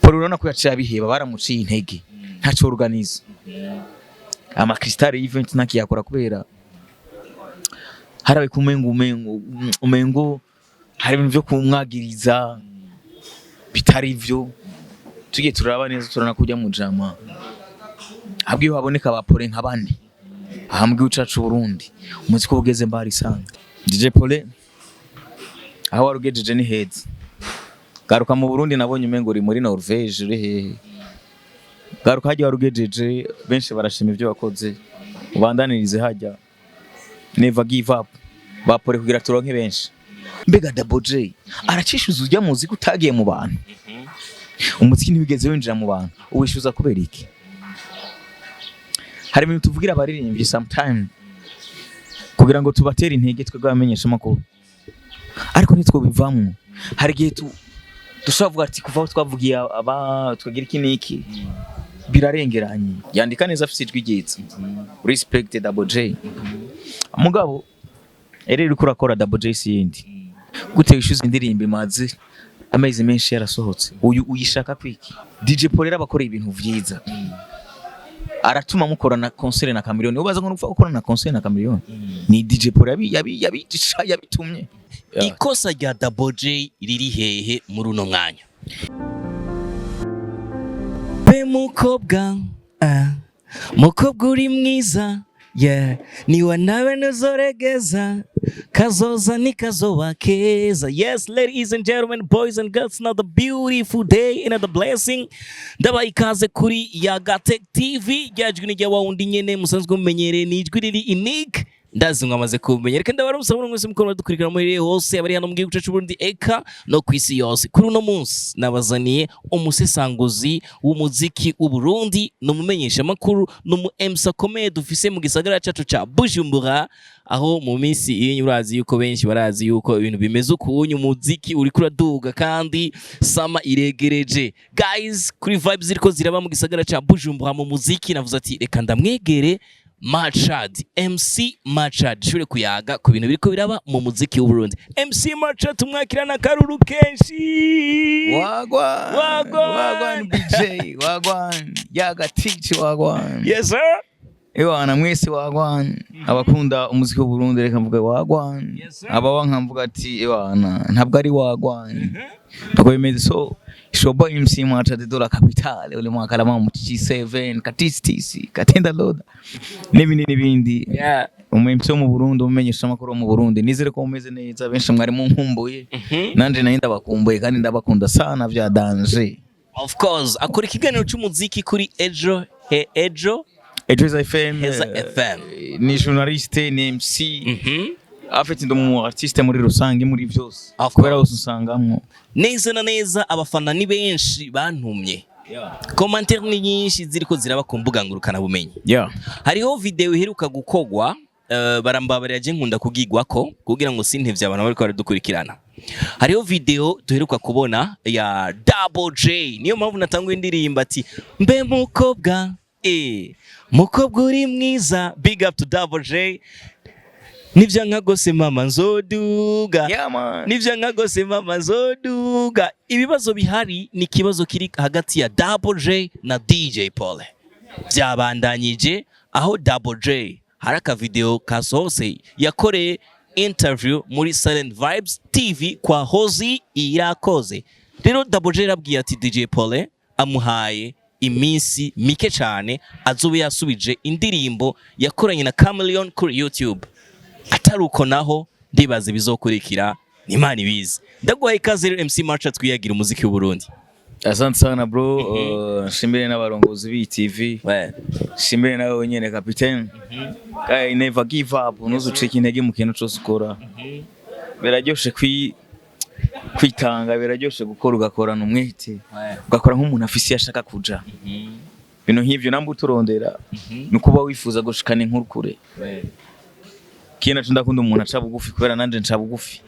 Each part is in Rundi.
Paul urabona ko yaciye abiheba, baramuciye intege, ntaco organize ama Crystal event ntakiyakora kubera harabe kumengo umengo hari ibintu vyo kumwagiriza bitari vyo. Tugiye turaba neza, turana kujya mu jama ahubwo iyo haboneka ba Paul nka bane aha mu gihugu cacu Burundi, umuziki uba ugeze mbari sana. DJ Paul, aho wari ugejeje ni heza. Garuka mu Burundi, nabonye umengo uri muri Norvège, uri hehe? Garuka hajya wari ugejeje, benshi barashima ibyo wakoze, ubandanirize hajya, never give up. Bapore kugira turonke benshi. Mbega Double J aracishuza ujya muziki utagiye mu bantu, umuziki ntiwigeze winjira mu bantu, uwishyuza kubera iki? Hari ibintu tuvugira abaririmbyi sometime kugira ngo tubatere intege twebwe abamenyesha amakuru, ariko ntitwobivamwo. Hari igihe dushobora kuvuga ati kuva aho twavugiye aba tukagira iki n'iki birarengeranye. Yandika neza, afite ijwi ryiza, respect Double J. Mugabo rero uriko urakora, Double J, si yindi gute wishyuza indirimbo imaze amezi menshi yarasohotse? Uyu uyishaka kwiki? DJ Paul rero abakora ibintu vyiza, aratuma mukorana concert na Chameleone. Ubaza ngo nupfa gukorana concert na Chameleone, ni DJ Paul yabi yabi yabi yabitumye. Yeah. Ikosa rya Double J riri hehe muri uno mwanya? Be mukobwa, ah, mukobwa uri mwiza, yeah, niwe nawe nuzoregeza kazoza ni kazoba keza. Yes, ladies and gentlemen, boys and girls, another beautiful day, another blessing. Ndabaha ikaze kuri Yagatech TV. Ryajwi ni rya wa wundi nyene musanzwe mumenyereye, ni ijwi riri unique, ndazi mwamaze kumenya. Reka ndabaramutsa muri mwese muko dukurikira muri hose, abari hano mu gihugu cyacu Burundi eka no ku isi yose. Kuri uno munsi nabazaniye umusesanguzi w'umuziki w'u Burundi, ni umumenyesha makuru, ni umu MC akomeye dufise mu gisagara cyacu ca Bujumbura, aho mu minsi iri urazi yuko benshi barazi yuko ibintu bimeze ukunyu, umuziki uriko uraduga kandi sama iregereje. Guys, kuri vibes ziriko ziraba mu gisagara ca Bujumbura mu muziki, navuze ati reka ndamwegere Machad, MC Machad, shobore kuyaga ku bintu biriko biraba mu muziki w'u Burundi. MC Machad, tumwakirana akaruru kenshi. Wagwan. Wagwan. Wagwan BJ, wagwan Yaga Teach, wagwan. Yes sir. Ewana mwese wagwan. Abakunda umuziki w'u Burundi, reka mvuge wagwan. Yes, sir. Abawa nkamvuga ati ewana ntabwo ari wagwan. Ntabwo bimeze so. Shobo MC Machad de la capitale uli mwaka la mu G7 katistisi katenda loda n'ibindi n'ibindi. Umu MC wo mu Burundi, umumenyesha amakuru wo mu Burundi, nizere ko mumeze neza. Benshi mwari munkumbuye, nanje nari ndabakumbuye kandi ndabakunda sana vya danger. Of course, akora ikiganiro cy'umuziki kuri Ejo he Ejo Ejo Heza FM. Heza FM. Ni journaliste, ni MC. En fait ndi umu artiste muri rusange, muri vyose. Of Kubera hose usangamwo. Neza na neza, abafana ni benshi bantumye, commentaire ni nyinshi ziriko ziraba ku mbuga ngurukana bumenyi. Hariho video iheruka gukogwa, barambabarira, je nkunda kugigwako kugira ngo sintevye abantu bariko baradukurikirana. Hariho video duheruka kubona ya Double J, niyo mpamvu natanguye indirimbo ati mbe mukobwa, mukobwa uri mwiza. Big up to Double J. Nivyo nka gose mama nzoduga. Yeah man. Nivyo nka gose mama nzoduga. Ibibazo bihari ni ikibazo kiri hagati ya Double J na DJ Paul, byabandanyije aho Double J hari akavideo kasohotse yakoreye interview muri Silent Vibes TV kwa Hozi Irakoze. Rero Double J yarabwiye ati DJ Paul amuhaye iminsi mike cyane azobe yasubije indirimbo yakoranye na Chameleone kuri YouTube, atari uko naho ndibaza ibizokurikira ni Imana ibizi. Ndaguhaye ikaze rero MC Marcha, twiyagira umuziki w'u Burundi. Asante sana bro. Nshimire n'abarongozi b'iyi TV. We. Nshimire nawe wenyene capitaine. Guy, never give up, ntuzucike intege mu kintu cyose ukora. Biraryoshe kwitanga, biraryoshe gukora ugakorana umwete, ugakora nk'umuntu afise iyo ashaka kuja. Ibintu nk'ivyo namba uturondera ni ukuba wifuza gushikana inkuru kure. Kindi naco, ndakunda umuntu aca bugufi kubera nanje nca bugufi.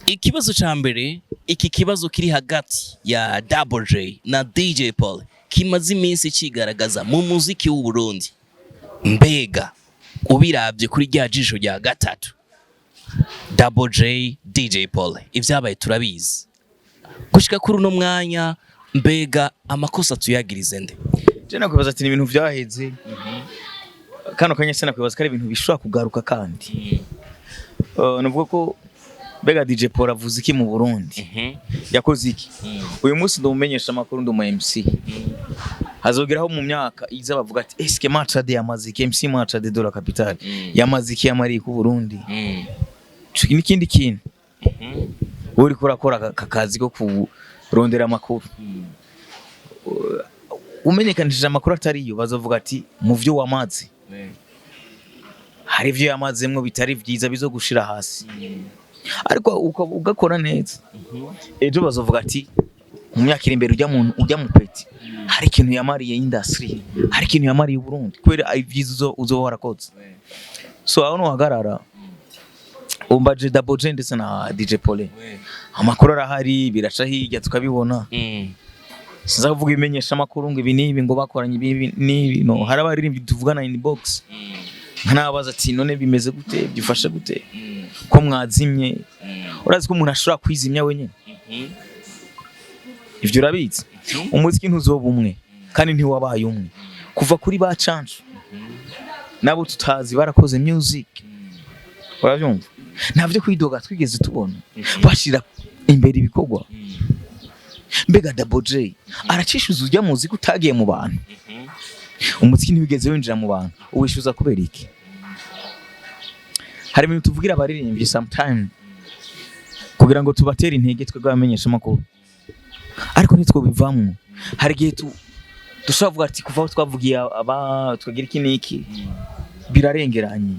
Ikibazo ca mbere, iki kibazo kiri hagati ya Double J na DJ Paul kimaze iminsi cigaragaza mu muziki w'u Burundi. Mbega ubiravye kuri rya jisho rya gatatu, Double J, DJ Paul, ivyabaye turabizi gushika kuri uno mwanya. Mbega amakosa tuyagirize nde? Je nakwibaza ati ni ibintu vyaheze kano kanya, sinakwibaza ko ari ibintu bishobora kugaruka. Kandi nuvuga ko mbega DJ Paul avuze iki mu Burundi? Yakoze iki? Uyu munsi ndumumenyesha amakuru, ndi umu MC. Hazogeraho mu myaka iza bavuga ati: "Eske Machade yamaze iki? MC Machade de la capitale yamaze iki, yamariye ku Burundi?" Ico n'ikindi kintu, wowe uriko urakora aka kazi ko kurondera amakuru, umenyekanishije amakuru atariyo, bazovuga ati mu vyo wamaze hari ivyo yamazemwo bitari vyiza bizogushira hasi. Ariko ugakora neza, ejo bazovuga ati mu myaka iri imbere ujya mu ujya mu petit hari ikintu yamariye industry, hari ikintu yamariye Burundi, kubera ibyiza uzo warakoze. So aho nuhagarara umbaje Double J ndetse na DJ Paul, amakuru arahari, biraca hirya tukabibona. Sinza kuvuga ibimenyesha amakuru ngo ibi n'ibi, ngo bakoranye ibi n'ibi. No hari abaririmbyi tuvugana inbox, nkanababaza ati: "None bimeze gute? Byifashe gute ko mwazimye?" Urazi ko umuntu ashobora kwizimya wenyine? Ivyo urabizi. Umuziki ntuzoba umwe kandi ntiwabaye umwe kuva kuri ba Cancu nabo tutazi barakoze music, urabyumva? Nta byo kwidoga twigeze tubona, bashira imbere ibikorwa. Mbega Double J aracishuza ujya muziki utagiye mu bantu? Umuziki ntiwigeze winjira mu bantu, uwishyuza kubera iki? Hari ibintu tuvugira abaririmbyi sometime kugira ngo tubatere intege twebwe abamenyesha amakuru, ariko ntitwobivamwo. Hari igihe dushobora kuvuga ati kuva aho twavugiye aba tukagira iki n'iki, birarengeranye.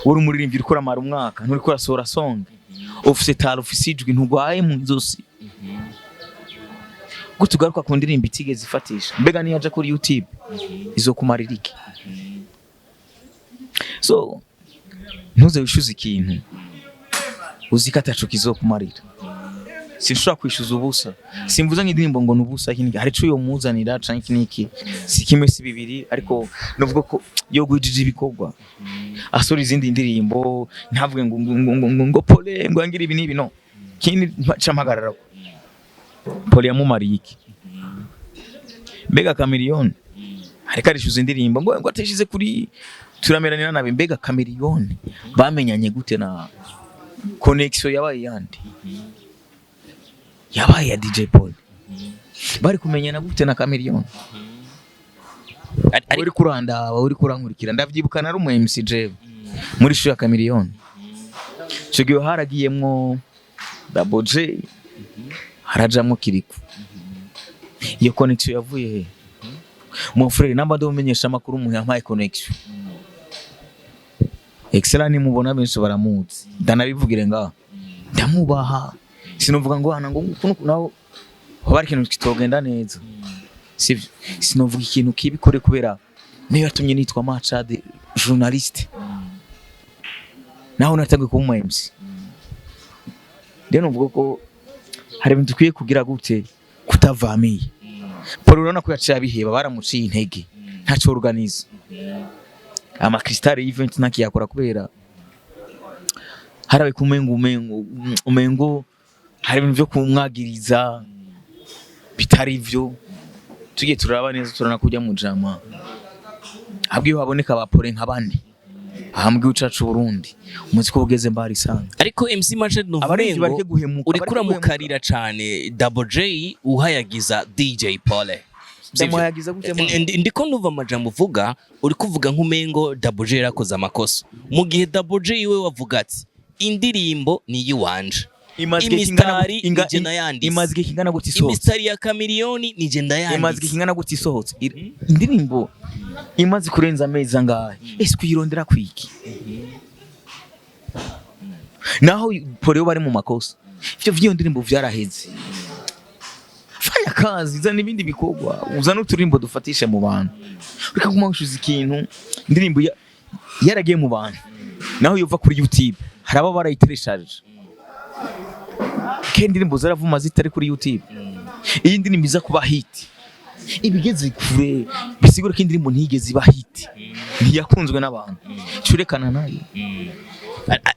Uri umuririmbyi, uriko uramara umwaka nturiko urasohora song, ufise talent, ufise ijwi, ntugwaye mu izosi, gute ugaruka ku ndirimbo itigeze ifatisha? Mbega niyo aja kuri YouTube izokumarira iki? So ntuze wishyuze ikintu uzi ko ataco kizokumarira. Sinshobora kwishyuza ubusa. Simvuze nk'indirimbo ngo ni ubusa, iki n'iki. Hari ico yomuzanira canke iki n'iki, si kimwe si bibiri, ariko nuvuga ko yogwijije ibikorwa, asora izindi ndirimbo, ntavuge ngo pole ngo angire ibi n'ibi. No kindi nca mpagarara ko Pole yamumariye iki? Mbega Chameleone ariko arishyuza indirimbo ngo atishize kuri turameranira nabi. Mbega Chameleone bamenyanye gute? Na connection yabaye yandi, yabaye ya DJ Paul. Bari kumenyana gute na Chameleone? Uri kurandaba, uri kurankurikira, ndavyibuka nari umu MC jewe muri show ya Chameleone. Ico gihe haragiyemwo Double J, harajamwo Kiriku. Iyo connection yavuye he? Mon frère, namba ndomumenyesha amakuru, umuntu yampaye connection Excellent, nimubona benshi baramuzi, ndanabivugire ngaho, ndamubaha. Sinovuga ngo hana ngo kuno naho hoba hari ikintu kitogenda neza, sivyo? Sinovuga ikintu kibi kure, kubera niyo yatumye nitwa Machade journaliste, naho natangiye kuba umu MC. Rero nuvuga ko hari ibintu dukwiye kugira gute kutavamiye. Paul urabona ko yaciye abiheba, baramuciye intege, ntaco organize, ama Crystal event ntakiyakora kubera harabe kumengo umengo hari ibintu vyo kumwagiriza bitari vyo. Tugiye turaba neza, turana kujya mu jama ahubwo iyo haboneka abapore nka bane aha mu gihugu cacu Burundi, umuziki ugeze mbari sana. Ariko MC Machad, Abarinzi bareke nuvumengo guhemuka, uriko bareke guhemuka. uramukarira cane Double J, uhayagiza DJ Paul. Sivyo? Ndamuhayagiza gute, man? Ndiko ndumva amajambo uvuga, uri kuvuga nk'umengo Double J yarakoze amakosa, mu gihe Double J we wavuga ati indirimbo ni iyiwanje, Imaze igihe kingana imisitari nije nayanditse. Imaze igihe kingana gute isohotse? Imisitari ya Chameleone nije Imaze igihe ndayanditse. kingana gute isohotse? Indirimbo imaze kurenza amezi angahe? Ese kuyirondera kwiki? Naho Poleo bari mu makosa, ivyo vy'iyo ndirimbo vyaraheze. Fanya kazi, zana ibindi bikorwa, uzane uturimbo dufatishe mu bantu. Reka kuguma wishuza ikintu indirimbo yaragiye mu bantu. Naho yova kuri YouTube, hari abo barayitereshaje kandi indirimbo zaravuma zitari kuri YouTube. Iyi ndirimbo iza kuba hit ibigeze kure, bisigura ko indirimbo ntiyigeze iba hit, ntiyakunzwe n'abantu, curekana nayo.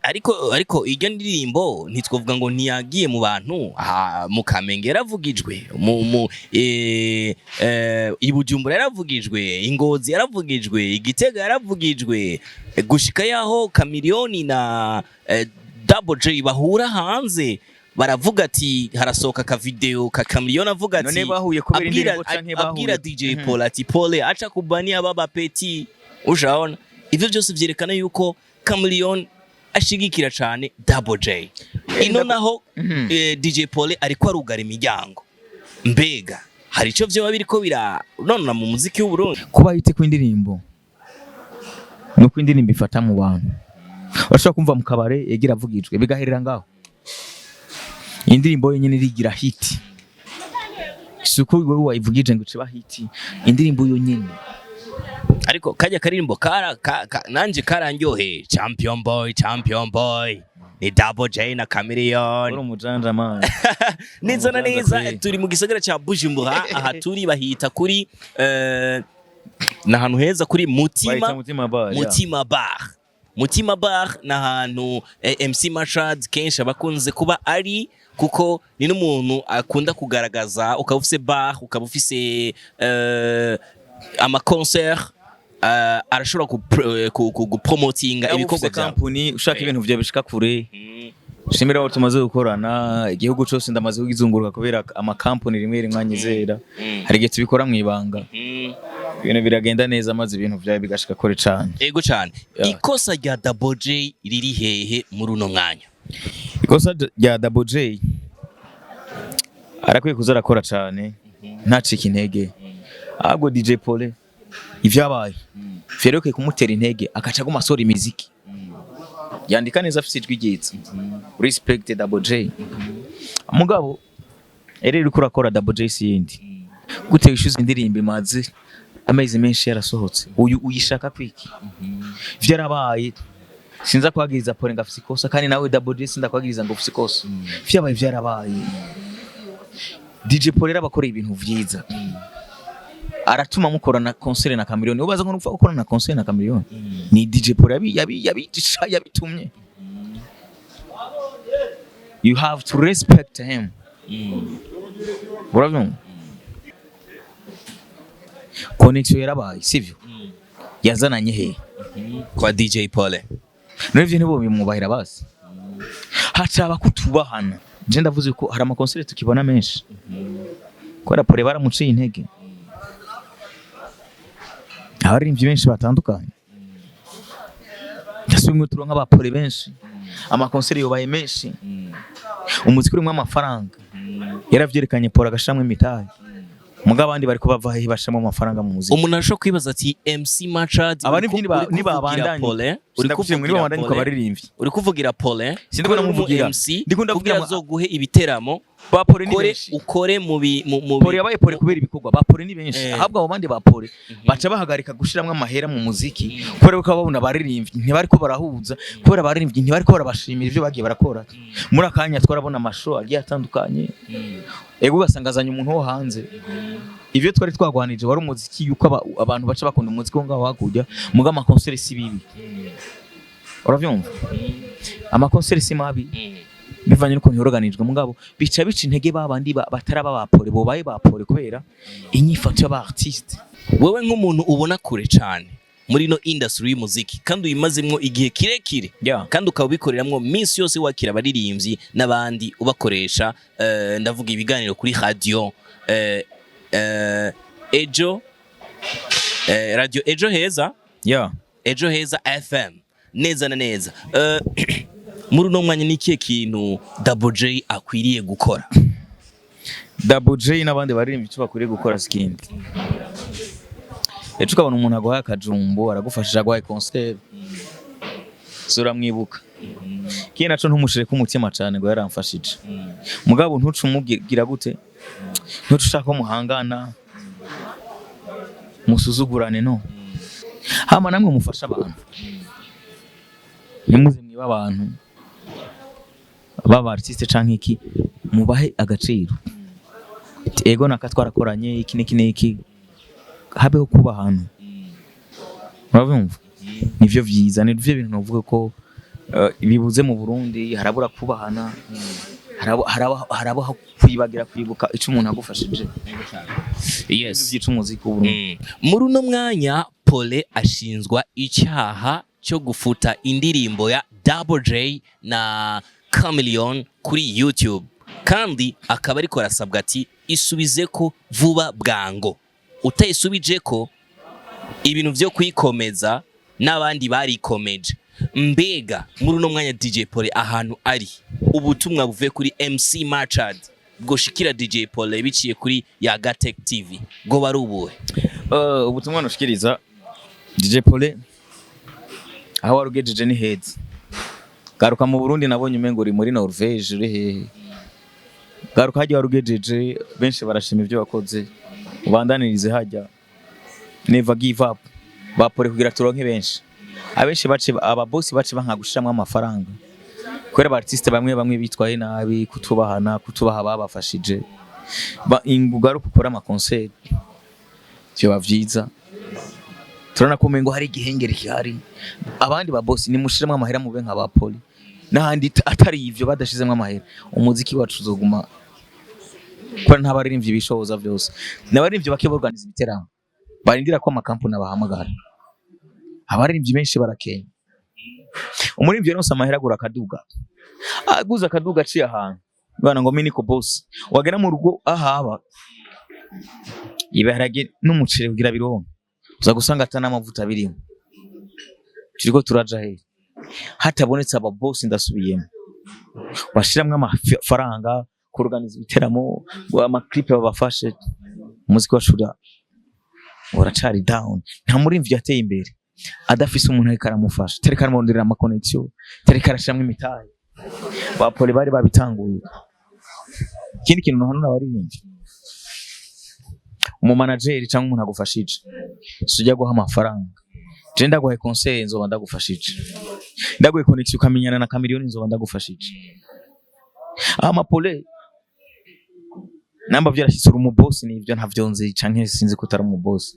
Ariko iryo ndirimbo ntitwovuga ngo ntiyagiye mu bantu. Aha mu Kamenge yaravugijwe, mu i Bujumbura yaravugijwe, i Ngozi yaravugijwe, i Gitega yaravugijwe, gushika yaho Chameleone na Double J bahura hanze, baravuga ati harasohoka ka video ka Chameleone avuga ati None bahuye kubera abwira, indirimbo canke bahuye? Abwira DJ Paul ati: "Pole, acha kubania baba peti." Ushaona, ivyo byose vyerekana yuko Chameleone ashigikira cane Double J. Ino naho DJ Paul ariko arugara imiryango. Mbega hari ico vyoba biriko biranonona mu muziki w'u Burundi? Kuba hit kw'indirimbo nuko indirimbo ifata mu bantu, urashobora kumva mu kabare yagira avugijwe bigaherera ngaho. Indirimbo yonyine irigira hit, si uko wowe wayivugije ngo iba hit, indirimbo yonyine. Ariko kajya karirimbo kara nanje karandyoheye, Champion Boy, Champion Boy ni Double J na Chameleone. Uri umujanja man. Neza na Umujanja neza. kweli. Turi mu gisagara ca Bujumbura, aha turi bahita kuri ni ahantu heza kuri Bahita Mutima. Mutima Bar, yeah. Mutima Bar. Mutima Bar ni ahantu MC Machad kenshi aba akunze kuba ari, kuko ni n'umuntu akunda kugaragaza. Ukaba ufise bar, ukaba ufise ama concert, arashobora gupromotinga Yaba ibikorwa ufise byawe. Company ushaka ibintu vyawe bishika kure, shimira abo tumaze gukorana. Igihugu cose ndamaze kugizunguruka kubera amakampani rimwe rimwe anyizera. Hari igihe tubikora mu ibanga, ibintu biragenda neza maze ibintu vyawe bigashika kure cane. Ego cane. Yeah. Ikosa rya Double J riri hehe muri uno mwanya? Ikosa rya Double J, arakwiye kuza arakora cane, ntacike intege. Ahubwo DJ Pole ivyabaye vyerekeye kumutera intege, akaca aguma asohora imiziki, yandika neza, afise ijwi ryiza. Respect Double J. Mugabo rero uriko urakora, Double J, si yindi gute wishyuza indirimbo imaze amezi menshi yarasohotse, uyu uyishaka kwiki? Vyarabaye, sinza kwagiriza Pole ngo afise ikosa, kandi nawe Double J sindakwagiriza ngo ufise ikosa. Vyabaye vyarabaye. DJ Pole rero abakoreye ibintu vyiza, aratuma mukorana concert na Chameleone. Ubaza ngo nupfa gukorana na concert na Chameleone, ni DJ Pole yabi yabi yabi yabitumye. You have to respect him, urabyumva? Connection yarabaye, sivyo? Yazananye he? Kwa DJ Pole. None ivyo ntibo bimwubahira basi, hacaba kutubahana. Je ndavuze ko hari ama concert tukibona menshi kubera Pole baramuciye intege, abaririmbyi benshi batandukanye. Ndasubimwe turonka aba Pole benshi, ama concert yobaye menshi, umuziki urimwo amafaranga. Yaravyerekanye Pole agashiramwo imitahe, mugabo abandi bariko bava hehe bashiramo amafaranga mu muziki? Umuntu arashobora kwibaza ati MC Machad, Abaririmbyi nibabandanye. Pole uri Sindakuvuye ngo kuvugira nibabandanye ku Pole, baririmbyi. uri kuvugira Pole Sindiko ndamuvugira. MC Ndiko ndavugira kugira azoguhe ibiteramo. Ba Pole ni Ukore benshi. ukore mu bi mu mu Pole yabaye Pole kubera ibikorwa. Ba Pole ni benshi. Ahubwo abo bandi ba Pole baca bahagarika gushiramwo amahera mu muziki kubera ko babona abaririmbyi ntibariko barahuza, kubera abaririmbyi ntibariko barabashimira ivyo bagiye barakora. Muri akanya twarabona amashow agiye atandukanye, ego ugasanga azanye umuntu wo hanze. Ivyo twari twagwanije wari umuziki, yuko abantu baca bakunda umuziki wo ngaho hakurya. Muga ama concert si bibi, uravyumva? Ama concert si mabi bivanye n'ukuntu yoroganijwe, mugabo bica bica intege babandi bataraba ba Pole, bobaye ba Pole kubera inyifato y'aba artiste. Wewe nk'umuntu ubona kure cyane muri ino industry y'umuziki, kandi uyimazemwo igihe kirekire, kandi ukaba ubikoreramwo minsi yose, wakira abaririmbyi n'abandi ubakoresha, ndavuga ibiganiro kuri radio, Ejo, radio Ejo Heza, Ejo Heza FM, neza na neza. Muri uno mwanya ni ikihe kintu Double J akwiriye gukora? Double J n'abandi baririmbyi, icyo bakwiriye gukora sikindi. Ejo ukabona umuntu aguhaye akajumbo, aragufashije, aguhaye concert, uramwibuka. Ikindi naco, ntumushire ku mutima cane ngo yaramfashije. Mugabo ntuce umubwira gute, ntuce ushaka ko muhangana, musuzugurane. No hama namwe mufasha abantu, ntimuze mwiba abantu baba artiste canke iki, mubahe agaciro. Ati, ego naka twarakoranye iki n'iki n'iki, habeho kuba ahantu, urabyumva? Nivyo vyiza, nivyo bintu novuga ko Bibuze mu Burundi, harabura kubahana, harabaho kwibagira kwibuka ico umuntu agufashije. Byica umuziki w'Uburundi. Muri uno mwanya Pole ashinzwa icyaha cyo gufuta indirimbo ya Double J na Chameleone kuri YouTube, kandi akaba ariko arasabwa ati isubize ko vuba bwango, utayisubije ko ibintu byo kwikomeza n'abandi barikomeje. Mbega muri uno mwanya DJ Pole ahantu ari, ubutumwa buvuye kuri MC Machad bwoshikira DJ Pole biciye kuri Yagatech TV bwo bari ubuhe? Ubutumwa nushikiriza DJ Pole, aho warugejeje ni heza. Garuka mu Burundi, nabonye umengo uri muri Norvège, uri hehe? Garuka hajya warugejeje, benshi barashima ibyo wakoze, ubandanirize hajya, never give up. Bapore kugira turonke benshi, abenshi bace aba boss bace banka gushiramwo amafaranga kubera aba artiste bamwe bamwe bitwaye nabi, kutubahana, kutubaha babafashije. Ingugaruka ukora ama concert, vyoba vyiza. Turabona ko umengo hari igihengeri gihari. Abandi ba boss, nimushiremo amahera, mube nka ba Poli n'ahandi. Atari ivyo, badashizemo amahera, umuziki wacu uzoguma kubera nta baririmbyi bishoboza vyose, n'abaririmbyi bake borganiza ibiteramo, barindira ko amakampuni abahamagara. Abaririmbyi benshi barakenya. Umuririmbyi yaronse amahera, agura akaduga, aguze akaduga aciye ahantu bana ngo mini ko boss, wagera mu rugo ahaba ibiharage n'umuceri kugira bironke, uza gusanga ata n'amavuta birimo. Turiko turaja he hatabonetse aba boss? Ndasubiyemo, bashiramwo amafaranga kuorganiza ibiteramo, ngo ama clip babafashe. Umuziki wacu uracari down. Nta murimvyi yateye imbere adafise umuntu ariko aramufasha, tariko aramurondera ama connection, tariko arashiramwo imitahe. Ba Pole bari babitanguye. Ikindi kintu nohanura abaririmbyi, umumanageri cyangwa umuntu agufashije, sujya guha amafaranga. Je ndaguhaye conseil, nzoba ndagufashije. Ndaguhaye connection ukamenyana na Chameleone, nzoba ndagufashije. Amapole namba vyarashitse uri umubosi, nivyo ntavyo nzi canke sinzi ko utari umubosi,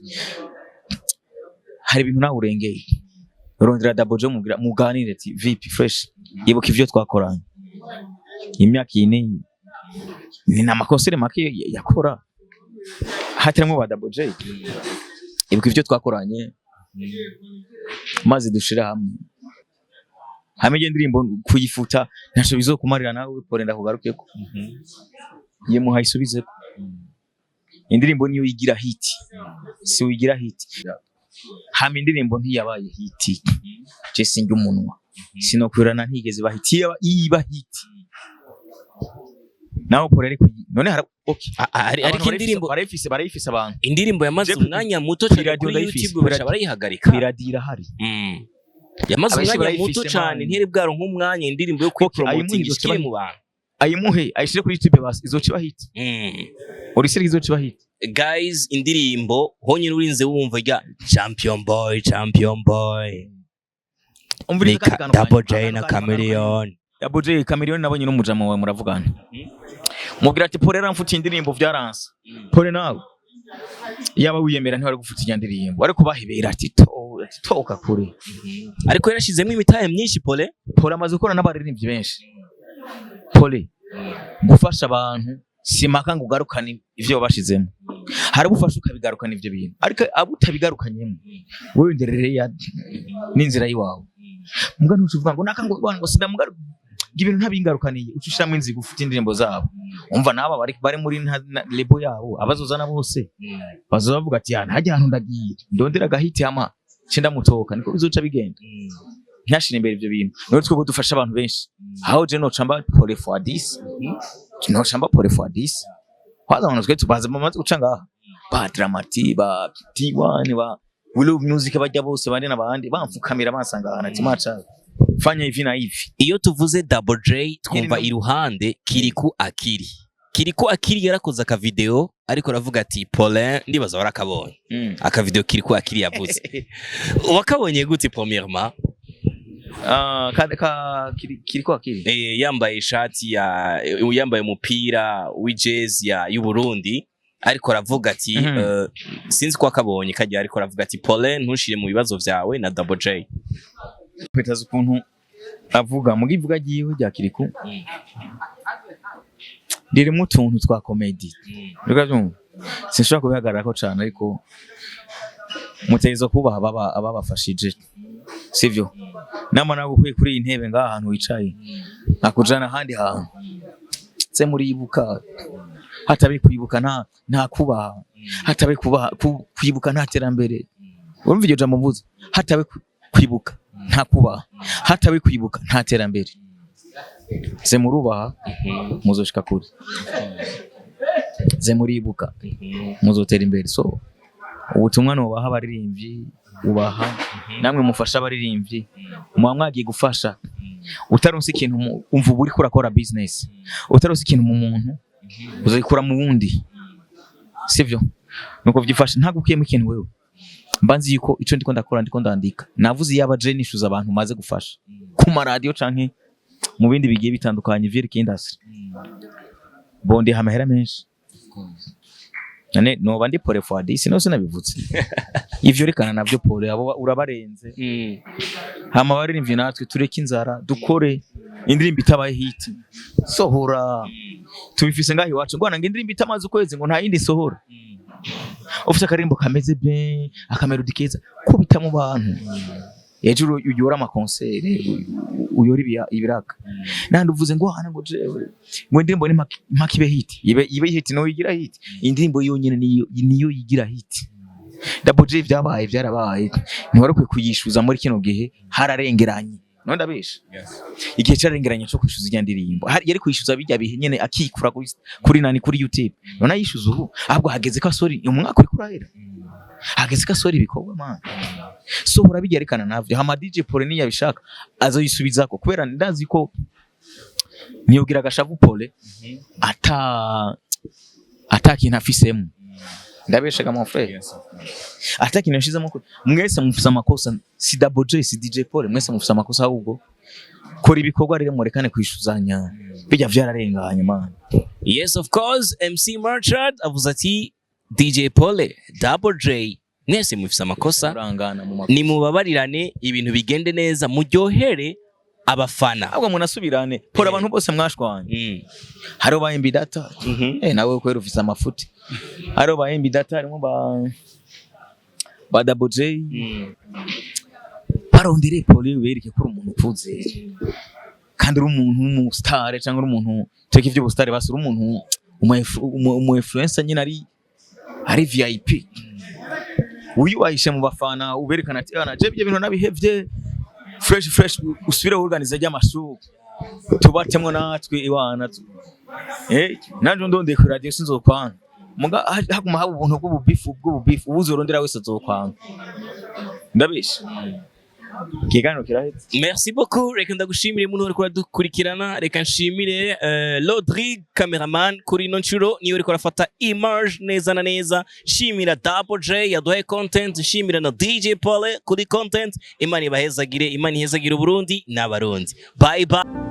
hari ibintu nawe urengeye. Rondera Double J, mubwira, muganire ati: "Vipi, fresh? Ibuka ivyo twakoranye imyaka iyi n'iyi." Ni na makonsere make yakora hatarimwo ba Double J. "Ibuka ivyo twakoranye, maze dushira hamwe hamwe iyo ndirimbo kuyifuta ntaco bizokumarira." Nawe Pole, ndakugarukeko, ye muhayisubizeko indirimbo, niyo yigira hit, si wigira hit. Hama indirimbo ntiyabaye hit, je sinjya umunwa, sinokwirana, ntigeze ba hit. Iba hit naho Pole ariko none hara okay. Ariko Abantu indirimbo barayifise abantu. Indirimbo yamaze Je umwanya muto cyane kw'iradiyo kuri ndayifise, YouTube, baca barayihagarika. Kw'iradiyo irahari. Yamaze Abenshi umwanya muto barayifise, cyane, man. ntiyari bwaro nk'umwanya indirimbo yo Okay, ayimuhe kwipromotinga izoca ishikire iba mu bantu. Ayimuhe ayishire kuri YouTube, basi izoca iba hit. Urisire izoca iba hit. Guys, indirimbo honyine urinze wumva rya Champion Boy, Champion Boy ni Umviriza akandi kantu Double kanyuma, J na akantu kanyuma, akantu kanyuma. Chameleone. Double J, Chameleone nabonye n'umujama wawe muravugana. Mubwira ati: "Pole yaramfutiye indirimbo, vyaranse." Pole nawe yaba wiyemera, ntiwari gufuta iyo ndirimbo, ariko bahebera ati to ati toka kure. Ariko yarashizemo imitahe myinshi Pole. Pole amaze gukora n'abaririmbyi benshi. Pole, gufasha abantu si impaka ngo ugarukane ivyo wabashizemo. Hari abo ufasha ukabigarukana ivyo bintu, ariko abo utabigarukanyemo, wewe nderere ya n'inzira yiwawe. Mbwa ntucuvuga ngo naka ngo sindamugaruka, ibintu ntabingarukaniye, uca ushiramo inzigo ufite indirimbo zabo. Umva n'aba bari muri label yabo, abazozana bose bazoza bavuga ati: "Ya, ntajya ahantu ndagiye ndondera agahiti hama nce ndamutoka." Niko bizoca bigenda. Ntashire imbere ivyo bintu. None twebwe dufasha abantu benshi, aho je noca mba Pole fois 10, noca mba Pole fois 10. Kwanza abantu twe tubaza bamaze guca ngaha, ba Dramati, ba T1, ba We Love Music, bajya bose bandi n'abandi bamfukamira, bansanga ahantu ati: "Macha, fanya hivi na hivi." Iyo tuvuze Double J twumva Kirino. iruhande Kiriku Akiri. Kiriku Akiri yarakoze akavideo ariko aravuga ati Paulin, ndibaza warakabonye akavideo Kiriku Akiri yavuze. Wakabonye gute premièrement? Ah, ka kiriko akiri. Yambaye ishati ya, yambaye umupira w'ijezi ya y'u Burundi, ariko aravuga ati sinzi ko akabonye kajya, ariko aravuga ati: "Paulin, ntushire mu bibazo vyawe na Double J." Petaza ukuntu Avuga muga ivuga ryiwe rya Kirikou ririmo utuntu twa comédie. Urabyumva, sinshobora kubihagararako cane, ariko mutegerezwa kubaha ababafashije, sivyo? Nama nawe ukwiye kuri iyi ntebe ngaha ahantu wicaye akujana ahandi hantu se muribuka. Hatabe kwibuka nta kubaha, hatabe kubaha kwibuka nta terambere. Urumva iryo jambo mvuze? Hatabe kwibuka nta kubaha, hatabe kwibuka nta terambere. Ze murubaha, muzoshika kure. Ze muribuka, muzotera imbere. So ubutumwa nubaha abaririmbyi, ubaha namwe mufasha abaririmbyi, muba mwagiye gufasha. Utaronse ikintu umva, uba uriko urakora business. Utaronse ikintu mu muntu, uzayikura mu wundi, sivyo? Nuko vyifashe, ntabwo ukuyemo ikintu wewe. Mba nzi yuko ico ndiko ndakora, ndiko ndandika, navuze iyaba je nishuza abantu maze gufasha ku maradiyo canke mu bindi bigiye bitandukanye vyerekeye industry, bondiha amahera menshi. None noba ndi pole fois 10? No sinabivuze ivyo, rekana navyo. Pole abo urabarenze. Hama abaririmbyi natwe tureke inzara, dukore. Indirimbo itabaye hit, sohora. Tubifise ngaho iwacu ngo nanga indirimbo itamaze ukwezi ngo nta yindi sohora. Ufite akaririmbo kameze bien, aka mélodie keza, kubita mu bantu. Ejo uyora ama concert, uyora ibiraka. Nandi uvuze ngo hana ngo jewe ngo indirimbo ni mpaka ibe hit, ibe hit. No yigira hit indirimbo yonyene, niyo yigira hit. Double J vyabaye vyarabaye, ntiwari ukwiye kuyishuza muri kino gihe, hararengeranye. None ndabesha? Igihe cararengeranye cyo kwishuza irya ndirimbo. Yari kwishuza bijya bihe nyene akikura kuri nani, kuri YouTube. None ayishuza ubu, ahubwo hageze ko asori umwaka uri kurahera, hageze ko asora ibikorwa man. Sohora bijya, navyo. Hama DJ Pole niyabishaka azoyisubizako, kubera ndazi ko niyobwira agashavu Pole ata kintu afisemo. Ndabeshaga, mon frère? Ata kintu yashizemo mwese mufise amakosa, si Double J, si DJ Paul, mwese mufise amakosa. Ahubwo kora ibikorwa rero, murekane kwishuzanya, bijya vyararenganye man. Yes, of course. MC Merchant avuze ati DJ Pole, Double J, mwese mufise amakosa. Urangana mu makosa. Nimubabarirane, ibintu bigende neza, muryohere abafana. Ahubwo munasubirane Paul, abantu bose mwashwanye. Hariho ba MB Data. Eh, nawe kwera ufise amafuti. Hariho ba MB Data, harimo ba Double J. Barondere Paul, bereke ko uri umuntu ukuze kandi uri umuntu w'umu star, cyangwa uri umuntu teka ivyo star, basi uri umuntu umu influencer nyine, ari VIP, wiyubahishe mu bafana, uberekana ati: "Ana je ibyo bintu nabihevye fresh fresh." Usubire organize ry'amashu, tubatemwo natwe iwana nanje ndondeye ku radio sinzokwanga. Muga haguma haba ubuntu bw'ububifu, ubuzorondera wese azokwanga. Ndabesha? Ikiganiro kirahetse. Merci beaucoup. Reka ndagushimire muntu uriko uradukurikirana. Reka nshimire Rodrigue cameraman, kuri ino nshuro niwe uriko arafata image neza na neza. Shimira Double J yaduhaye content, shimira na DJ Paul kuri content. Imana ibahezagire, Imana ihezagire Uburundi n'Abarundi. Bye bye.